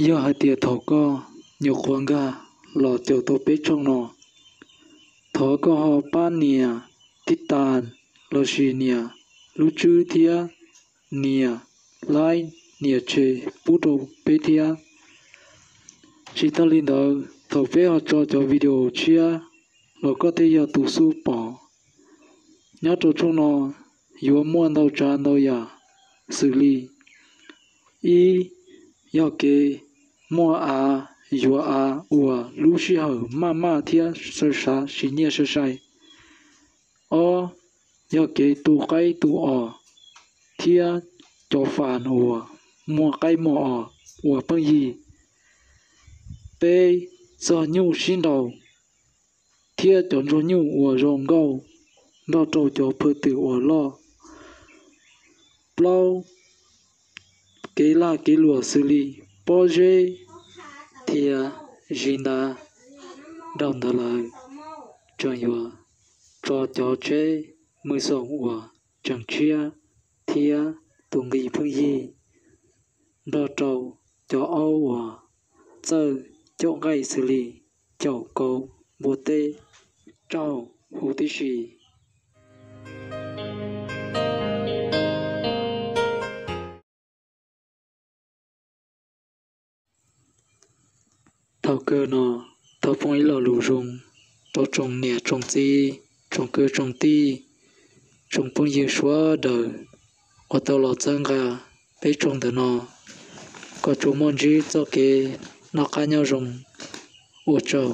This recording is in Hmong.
Yog hais tias thaum koj nyuam qhuav nkag los caum tau peb tshooj no, thov koj ho pab nias tib tas lossis nias lub tswb thiab nias like nias share pub rau peb thiab. Tsis tag li ntawd, thaum peb ho tso cov video tshiab los koj thiaj yog tus xub pom. Nyob rau tshooj no yuav muaj ntau tsav ntau yam xws li: ib, yog kev muag av yuav av uas lub sij hawm maj maj thiab xaw xav siv nyiaj sai sai. Ob, yog kev tu qaib tu os thiab cov fam uas muag qaib muag os ua pheej yig. Peb, txog nyuj sib nraus thiab cov ntsuag nyuj uas zoo nkauj nrog rau cov phaw twm uas loj. Plaub, kev lag kev luam xws li pob zeb thiab zis ntav. Dhau ntawd lawm, tseem yuav tso cov tsheb mws xoom uas tseem tshiab thiab tus nqi pheej yig nrog rau cov aub uas txawj caum nqaij xws li caum kauv npua teb rau huv tib si. Thaum kawg no, thov foom ib lo lus zoo rau tsoom niam tsoom txiv, tsoom kwv tsoom tij, tsoom phooj ywg sawv daws uas tau los txhawb nqa peb tshooj ntawm no, kom tsuas muaj ntsib txoj kev noj qab nyob zoo. Ua tsaug.